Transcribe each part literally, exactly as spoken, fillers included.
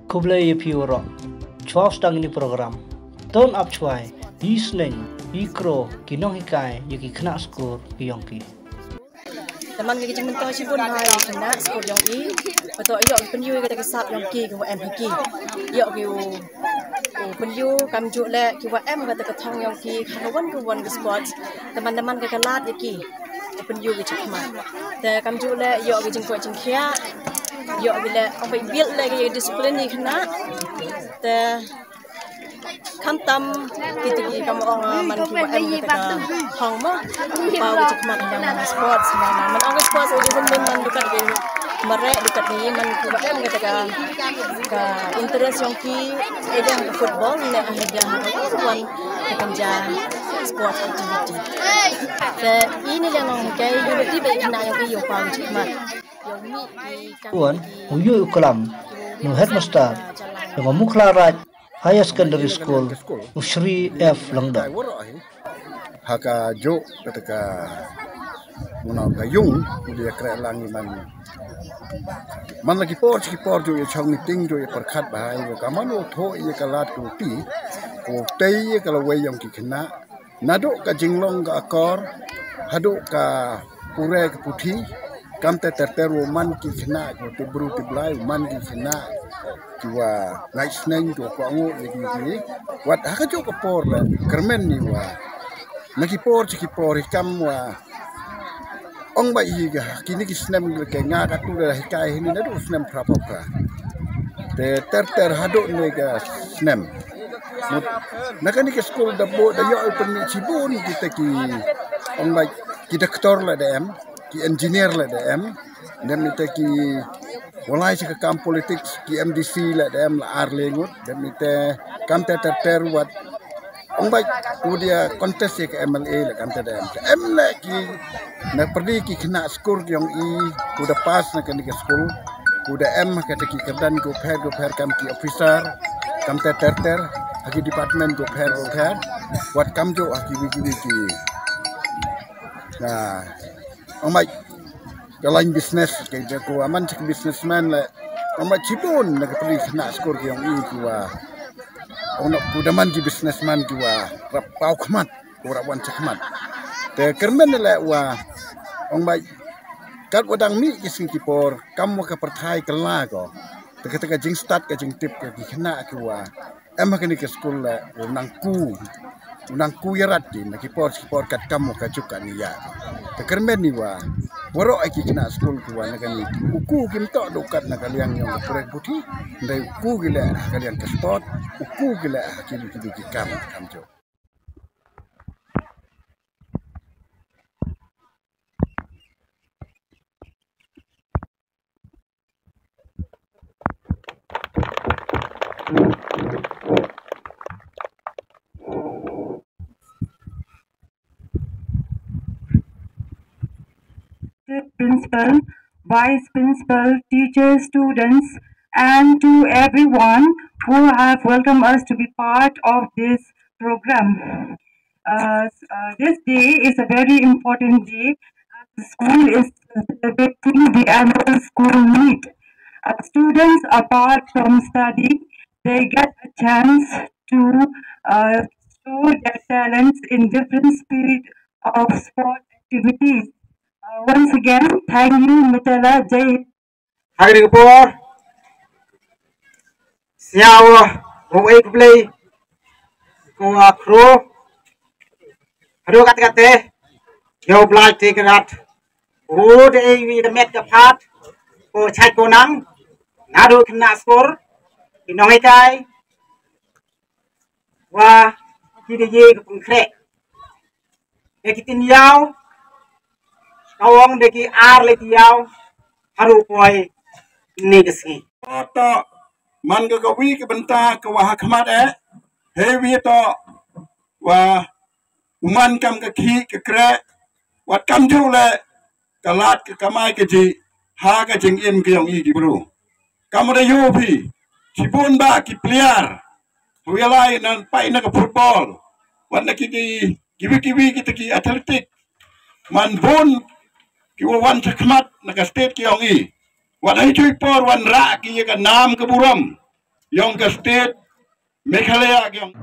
Khublei ïa phi waroh. Chwa sdang ïa kane ka program. Ton ap chwai, i sneng, i kro, ki nonghikai, ïa ki khynnah skur, ki yong ki. Te man ka jingmyntoi shibun ha ïa ki khynnah skur yong i. Ba to ïoh ki pynïoh ïa kata ka sap yong ki, ki wa em hi ki. Ïoh ki u, u pynïoh kamjooh leh ki wa em kata ka thong yong ki, ha ka wan ka wan ka sport. Te man, te man ka ka lad ïa ki. Te pynïoh ki jingkhmat. Te kamjooh leh ïoh ki jingkoit jingkhiah. Ïoh ki leh, ong ba build leh ki discipline ïa ki khynnah. Te khamtam kita ki kam ong, ah, man ki wa em kata ka thong mo. Paw ki jingkhmat ïa ki sports, man, man ong ki sports, ong ki sports, man dukat ki mareh, dukat ki, man ki wa em kata ka, ka interest yong ki, eh, ïa ka football, ne, eh, ïa ka wan, ka kam ja sports activity. Te ini ïa nong kai unity ba ïa khynnah yong ki ïoh paw ki jingkhmat. Wan, u ïoh u klam na u headmaster jong u Mukhla Raij Higher Secondary School, u Shri F Lyngdoh. Ha ka jok kata ka, mano, ka yung, u dei kreh lang i man. Man la ki por, ki por jok ïa chong meeting, jok ïa pyrkhat bha ïa ka mano thoh ïa ka lad ka luti, ko tei ïa ka lawei yong ki khynnah, naduh ka jinglong ka akor, haduh ka pule ka puthi, kam ter ter ter u man ki khynnah, ko te bru te blai, u man ki khynnah, ki wa ngai sneng, ki wa kwah nguh, ïa ki, ki. Wat ha ka jok ka por la, kyrmen ni wa. Na ki por, ki por, i kam wa. Ong ba i ga, kini ki snem ke nga ka tu da hikai hini naduh snem phra phra phra. Te ter ter haduh ne ka snem. Mut, na kani ka skul da bo, da ïoh u pynmih shibun kita ki, ong ba ki doktor la da em, ki engineer la da em, dem ita ki walai sha ka kam politics, ki M D C la da em la ar le ngut, dem ita kam ter ter ter wat. Ong ba u dei contest ïa ka M L A la kam ter da em. Te em le ki na pyrdi ki khynnah skur ki ong i, ku da pass na kani ka skul, ku da em ha kata ki kyrdan ku pher ku pher kam ki officer, kam ter ter ter, ha ki department ku pher ku pher, wat kamjooh ha ki wi ki wi ki. Na, ong ba ka line business, ka ïa ku aman ki businessman le, ong ba shibun na ka pyrdi khynnah skur ki ong i ki wa. Ong na ku da man ki businessman ki wa rap paw khmat, ku rap wan cha khmat. Te kyrmen le wa, ong ba kat wa dang mih ki sngi ki por, kam wa ka pyrthai kylla ko. Te kata ka jingstad ka jingtip ka ki khynnah ki wa em ha kani ka skul le, u nang ku, u nang ku ïarat ki na ki por ki por kat kam wa ka juk kani ïa. Te kyrmen ni wa, waroh ïa ki khynnah skul ki wa na kani, u ku kim toh duh kat na ka liang yong ka pyrshah puthi, ndai u ku ki le ha ka liang ka sport, u ku ki le ha ki ki ki kam kam jok. Principal, vice principal, teachers, students, and to everyone who have welcomed us to be part of this program. Uh, s- uh, this day is a very important day. The school is celebrating the annual school meet. Uh, students, apart from study, they get a chance to uh, show their talents in different spirit of sport activities. Uh, once again, thank you, Mitala. Jai. Ha kane ka por, sñiaw, u ei khublei, ko wa khro, haduh katte katte, ïa u Blai te ka rat, u dei wi da met ka phat, ko chait ko nang, naduh khynnah skur, ki nonghikai, wa ki da ye ka pynkreh. Ïa ki tin ïaw, ka ong da ki ar le ki ïaw, haduh poi ne ka sngi. To, man ka ka wi ka bynta ka wa ha khmat eh, hei wi to, wa u man kam ka khih ka kreh, wat kam ju le, ka lad ka kamai ka jih, ha ka jingim ka yong i ki bru. Kam da yu phi, shibun ba ki player, wi lai nan pai na ka football, wat na ki ki, ki wi ki wi ki ta ki athletic, man bun, ki wa wan chakhmat, na ka state ki yong i, wat hai chui por wan ra ki ïa ka nam ka burom, yong ka state Meghalaya yong.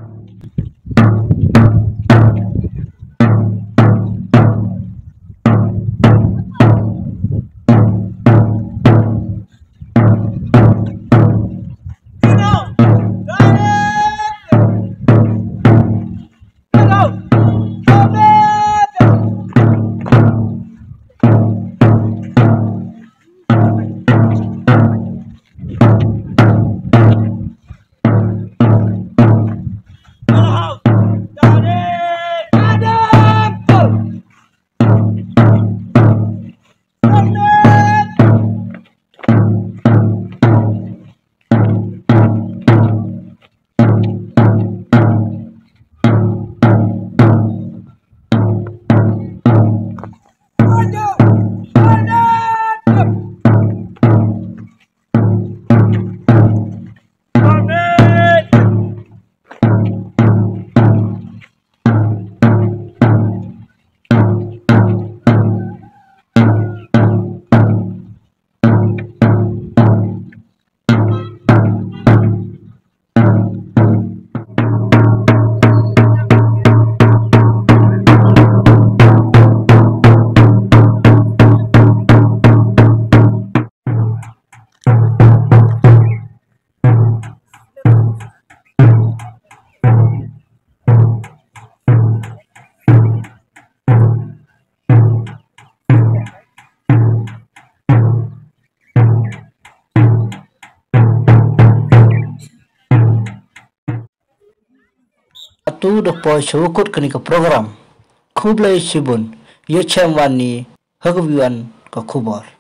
Atu da poi sha u kut kani ka program. Khublei shibun, ïa chem wan ni ha ka biwan ka khubor.